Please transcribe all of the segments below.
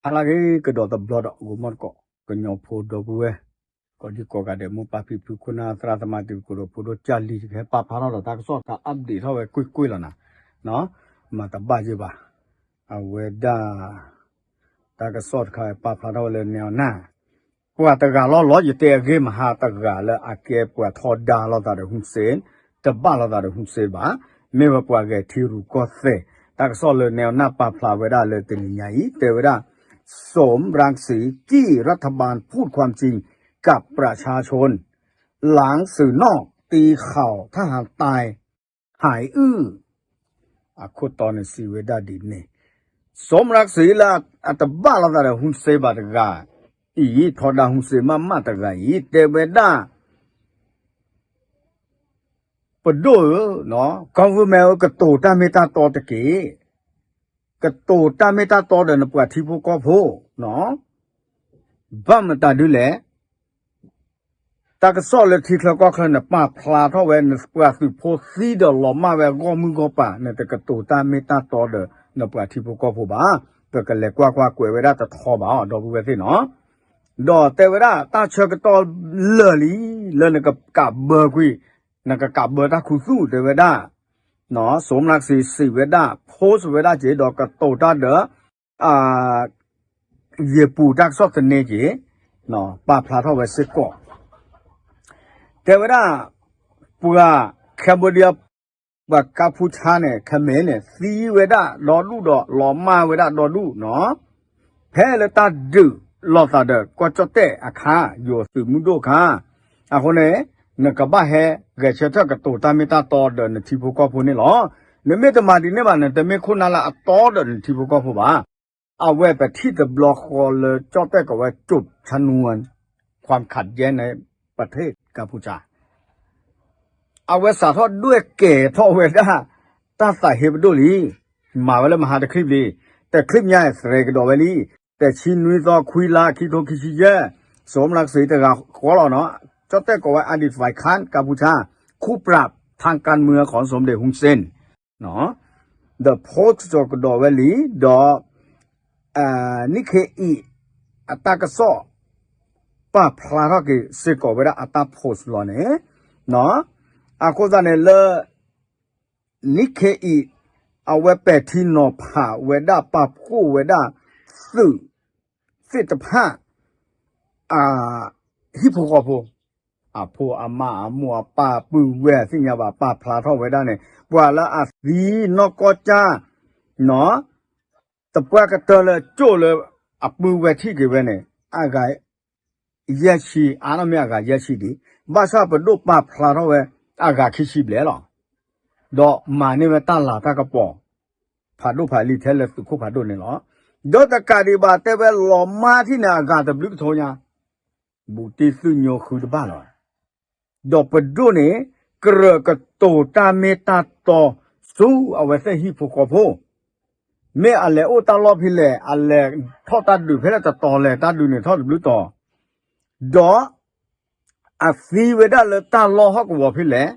ဟါလၢအဂ့ၤ ကဒီးတဘျီဒီး ဂီၤမီၢ်တကိး ကညီဖိဒီပုၢ်ဝဲၢ် ကိးဒံကိးဂၤဒဲး မိၢ်ပၢ်ဖံဖု ခိၣ်နၢ်သရၣ်သမါ တံၤသကိးဒီး ဖိဒိၣ်ကၢ်လံၤ ကဟဲပာ်ဖျါထီၣ်ဒီးတၢ်ကစီၣ်တခါ update ထီၣ်ဝဲကွ့ၢ်ကွ့ၢ်လီၤနၤ, မၤတဘၣ်ယဲဘၣ်, အဝဲဒၣ် တၢ်ကစီၣ်တခါပာ်ဖျါထီၣ်ဝဲလၢ နဲအီၤနၢ် ပှၤတဂၤလီၤလီၤ ယတဲအဂ့ၢ်မဟါတဂၤလၢအကဲပှၤထီဒါလိာ်သးဒီး Hun Sen, တဘၣ်လိာ်သးဒီး Hun Sen ဘၣ်, မ့ၢ်ဝဲပှၤဂဲၤထံရူၢ်ကီၢ်သဲး, တၢ်ကစီၣ်လၢ နဲအီၤနၢ် ပာ်ဖျါဝဲဒၣ်လၢတနံၤညါအံၤ တဲဝဲဒၣ် สมรังสี จี้รัฐบาลพูดความจริงกับประชาชน หลังสื่อนอกตีข่าวทหารตายหายอื้อ အခိၣ်တီန့ၣ်စံးဝဲဒၣ်ဒ်န့ၣ်, สมรังสี လၢအတဘၣ်လိာ်သးဒီး Hun Sen ဘၣ်တဂၤအံၤ, ထီဒါ Hun Sen မးမးတဂၤအံၤ တဲဝဲဒၣ် ပဒိၣ်ဧၢ, government ဧၢ, ကတိၤတၢ်မ့ၢ်တၢ်တီတက့ၢ်. ကတိၤတၢ်မ့ၢ်တၢ်တီဒီးနပှၤထံဖိကီၢ်ဖိ, ဘၣ်မတၤဒ်လဲၣ်. တၢ်ကစီၣ်လၢထံချၢကီၢ်ချၢန့ၣ် ပာ်ဖျါထီၣ်ဝဲ နပှၤသုးဖိသံဒီးလီၤမၢ်ဝဲအဂီၢ်မုၢ်ဂီၢ်ပၤ နတကတိၤတၢ်မ့ၢ်တၢ်တီဒီးနပှၤထံဖိကီၢ်ဖိဘၣ်. ပကလဲၤကွၢ်ကွၢ်ကွဲးဝဲဒၣ်တထီဘၣ်အီၤ ဒီပုၢ်ဝဲၢ်သ့ၣ်နီၤ. ဒီးတဲဝဲဒၣ် တၢ်ဆၢကတီၢ်လၢာ်လံ လၢနကကးဘၢကွံာ်, နကကးဘၢတၢ်ခူသူၣ် တဲဝဲဒၣ် สมรังสี စံးဝဲဒၣ် post ဝဲဒၣ်က့ၤ ဒီးကတိၤတၢ်ဒီး ယပူၤတၢ်ကစီၣ်သန့က့ၤ ပာ်ဖျါထီၣ်ဝဲစ့ၢ်ကီး တဲဝဲဒၣ် ပှၤ Cambodia ပှၤကါဖူဆါန့ၣ် ခဲမ့ၢ်န့ၣ် သံဝဲဒၣ်ဒီဒူၣ်ဒီးလီၤမၢ်ဝဲဒၣ်ဒီဒူၣ်နီၤ. ဖဲလၢတၢ်ဒုးလိာ်သးဒီးကီၢ်ကၠီၣ်တဲၣ်အခါ ယိၤသုးမုၢ်ဒိၣ်အခါ, အဃိန့ၣ် နကဘၣ်ဟဲဂဲၤဆၢထၢၣ်ကတိၤတၢ်မ့ၢ်တၢ်တီဒီးနထံဖိကီၢ်ဖိန့ၣ်လီၤ. နမ့ၢ်တမၤဒ်န့ၣ်ဘၣ် နတမ့ၢ်ခိၣ်နၢ်လၢအတီဒီးနထံဖိကီၢ်ဖိဘၣ်. အဝဲပထံၣ်တဘျီဃီလၢကၠီၣ်တဲၣ်ကိးဝဲ จุดชนวนความขัดแย้งในประเทศกัมพูชา အဝဲစးထီၣ်ဒွဲၣ်ကဲၤထီၣ်ဝဲဒၣ် တၢ်သးဟ့ပဒိၣ်လံ. မၤဝဲလၢမဟါတချံဘျီ, တချံညါသရဲကဒီးဝဲလံ, တဆံနွံသီခွံလါ ခံထိခံဆံယဲၢ်, စူမရၢကစံးတဂၤဃီလီၤနီၤ, ကၠီၣ်တဲၣ်ကိးဝဲ อดีตฝ่ายค้านกัมพูชา คู่ปรับทางการเมืองของสมเด็จฮุนเซน ဒီး post ကဒီးဝဲလံ, ဒီး နံၣ်ခဲအံၤ အတၢ်ကစီၣ် ပာ်ဖျါထီၣ်က့ၤစ့ၢ်ကီးဝဲဒၣ်အတၢ် post လီၤန့ၣ်, အဃိသတးန့ၣ်လၢ နံၣ်ခဲအံၤ အဝဲပဲာ်ထံနီၤဖးဝဲဒၣ် ပာ်ဖှိၣ်ဝဲဒၣ် သုးသ့ၣ်တဖၣ် အဟံၣ်ဖိဃီဖိ, အဖိအမါအမိၢ်အပၢ်ပုၢ်ဝဲၢ်သ့ၣ်ညါဘၣ် ပာ်ဖျါထီၣ်ဝဲဒၣ်န့ၣ် ပှၤလၢအသံနီၢ်ကီၢ်ကၠၢ် တပှၢ်ကတၢၢ်လၢကၠိၣ်လၢအပုၢ်ဝဲၢ်ထံၣ်က့ၤဝဲန့ၣ် အဂၤယဲၢ်ဆံ, အါထီၣ်မ့ၢ်အဂၤယဲၢ်ဆံဒံး, ဘၣ်ဆၣ်ပဒိၣ်ပာ်ဖျါထီၣ်ဝဲ အဂၤခံဆံဘျဲၣ်လီၤ. ဒီးမၤန့ၢ်ဝဲတၢ်လၤတၢ်ကပီၤ ဖးဒိၣ်ဖးလံၤထဲလၢသုးခိၣ်ဖးဒိၣ်န့ၣ်လီၤ. ဒီးတကးဒံးဘၣ်တဲဝဲလီၤမၢ်ထံၣ်န့ၣ် အဂၤတဘျုးကထိညါ ဘူးတံၢ်သုးညိဃုတဘၣ်လီၤ. ဒီးပဒိၣ်န့ၣ် ကြၢးကတိၤတၢ်မ့ၢ်တၢ်တီ ဆူအဝဲသ့ၣ်ဟံၣ်ဖိဃီဖိ, မ့ၢ်အလဲၤအိၣ်တၢ်လီၢ်ဖဲလဲၣ်, အလဲၤထီၣ်တၢ်ဒုးဖဲလဲၣ်တတီၤလဲၣ်, တၢ်ဒုးန့ၣ်ထီၣ်တဘျုးတီၤ, ဒီးအသံဝဲဒၣ်လၢတၢ်လီၢ်ဟီၣ်ကဝီၤဖဲလဲၣ်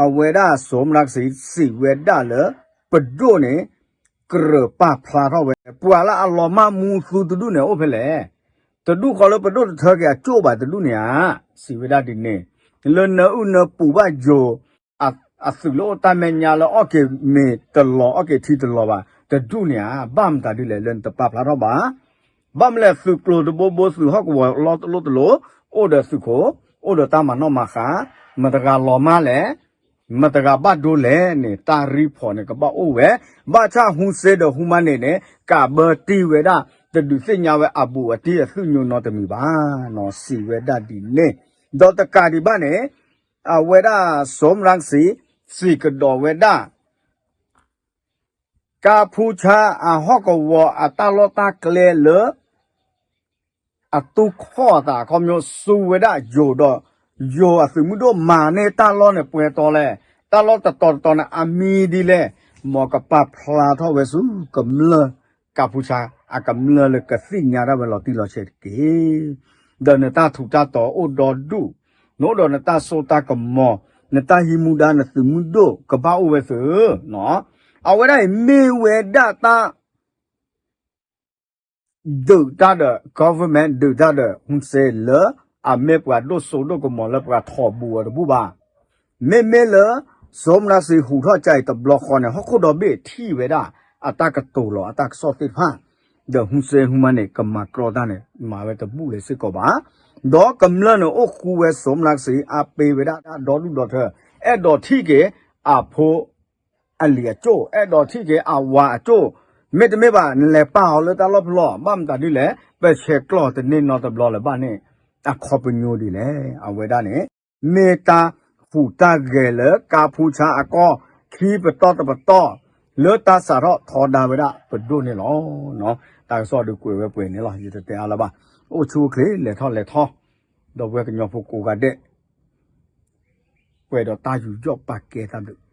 အဝဲဒၣ် စူမရၢကစံး စံးဝဲဒၣ်လၢ ပဒိၣ်န့ၣ် ကြၢးပာ်ဖျါထီၣ်ဝဲ ပှၤလၢအလီၤမၢ်မူသူတဒူၣ်န့ၣ်အိၣ်ဖဲလဲၣ်, တဒူၣ်ဃီလၢပဒိၣ်တထၢက့ၤအကၠိၣ်ဘၣ်တဒူၣ်န့ၣ်ဧါ, စံးဝဲဒၣ်ဒ်န့ၣ်, လၢနၢအုၣ်နၢပူၤဘၣ်ယိၤ အသုးလၢအိၣ်တၢ်မဲာ်ညါလၢအီၣ်က့ၤမ့ၤတလီၤ အီၣ်က့ၤထံတလီၤဘၣ် တဒူၣ်န့ၣ်ဧါ, ဘၣ်မတၤဒ်လဲၣ်လၢနတပာ်ဖျါထီၣ်ဘၣ် ဘၣ်မနုၤလဲၣ် သုးကျိၤတဘိဘိ သုးဟီၣ်ကဝီၤလီၤတလိၣ်တလိၣ်, အိၣ်ဒီးသုးခိၣ်, အိၣ်ဒီးတၢ်မၤနီၣ်မၤဃါ, မတဂၤလီၤမၢ်လဲၣ်, မတဂၤဘၣ်ဒိလဲၣ်န့ၣ် တၢ်ရံဖီးန့ၣ်ကဘၣ်အိၣ်ဝဲ, ဘၣ်ဆၣ် ဟူစ့ဒီး ဟူမါန့ၣ်န့ၣ် ကးဘၢတံၢ်ဝဲဒၣ် တဒုးသ့ၣ်ညါဝဲအဘူးအတံၢ်အသုးညိနီတမံၤဘၣ်, စံးဝဲဒၣ်ဒ်န့ၣ်, ဒီးတကးဒံးဘၣ်န့ၣ် အဝဲဒၣ် စူမရၢကစံး စံးကဒီးဝဲဒၣ် ကါဖူဆါအဟီၣ်ကဝီၤအတၢ်လီၢ်တၢ်ကျဲလၢ အတူၢ်ခီၣ်အသးအခီပညီ စူၤဝဲဒၣ်ယိၤဒီး ယိၤအသုးမုၢ်ဒိၣ်မၤန့ၢ်တၢ်လီၢ်န့ၣ် ပှဲၤတီၤလဲၣ်, တၢ်လီၢ်တတီၤတတီၤန့ၣ် အမံၤဒ်လဲၣ်, မ်ကပာ်ဖျါထီၣ်ဝဲဆူကမျၢၢ် ကါဖူဆါ အကမျၢၢ်လၢကသ့ၣ်ညါတၢ်ဝဲလီၤတံၢ်လီၤဆဲးတက့ၢ်. ဒီးနတၢ်ထူးတၢ်တီၤအိၣ်ဒီဒူၣ်, နအိၣ်ဒီးနတၢ်စိတၢ်ကမီၤ, နတၢ်ဟံးမူဒါ နသုးမုၢ်ဒိၣ်ကဘၣ်အိၣ်ဝဲသုး, အဝဲဒၣ်အံၤမ့ၢ်ဝဲဒၣ်တၢ် ဒုးတၢ်ဒီး government ဒုးတၢ်ဒီး Hun Sen လၢအမ့ၢ်ပှၤဒိၣ်စိဒိၣ်ကမီၤလၢပှၤထီၣ်ဘူးအီၤတဘူးဘၣ်. မ့မ့ၢ်လၢ စီၤမနၤစံဟူးထီၣ်ကၢအံၤတဘျီဃီန့ၣ် ဟီၣ်ခိၣ်ဒီဘ့ၣ်ထံၣ်ဝဲဒၣ် အတၢ်ကတိၤလီၤအတၢ်ကစီၣ်သ့ၣ်တဖၣ်, ဒီး Hun Sen ဟူမးန့ၣ် ကမၤကြီတၢ်န့ၣ် မၤဝဲတဘူးလၢၤစ့ၢ်ကီးဘၣ်. ဒီးကမျၢၢ်န့ၣ် အိၣ်ဃူဝဲစီၤမနၤစံ အပ့ၤဝဲဒၣ်တၢ်ဒီဒူၣ်ဒီထၢ, အဲၣ်ဒိးထံၣ်က့ၤအဖိ အလံၤအကၠိၣ်, အဲၣ်ဒိးထံၣ်က့ၤအဝၤအကၠိၣ်, မ့တမ့ၢ်ဘၣ် နလဲၤပာ်အီၤလၢတၢ်လီၢ်ဖျီ ဘၣ်မတၤဒ်လဲၣ်, ပဆဲးကျိးတန့ၢ်နီတဘျီလၢၤဘၣ်န့ၣ် အခီပညီဒ်လဲၣ်. အဝဲဒၣ်န့ၣ် မ့ၢ်တၢ်ဟူးတၢ်ဂဲၤလၢကါဖူဆါအကီၢ် ခံပတီၢ်တပတီၢ် လၢတၢ်စးထီၣ်ထီဒါဝဲဒၣ်ပဒိၣ်န့ၣ်လီၤ. တၢ်ကစီၣ်ဒုးကွဲးဝဲပှဲၤန့ၣ်လီၤ. ယတတဲအါလၢၤဘၣ်. အိၣ်ဆူၣ်အိၣ်ချ့ လဲၤထီၣ်လဲၤထီ ဒီပုၢ်ဝဲၢ်ကညီဖိကိးဂၤဒဲး ပှဲၤဒီးတၢ်ယူးယီၣ်ပာ်ကဲတၢ်ဘျုး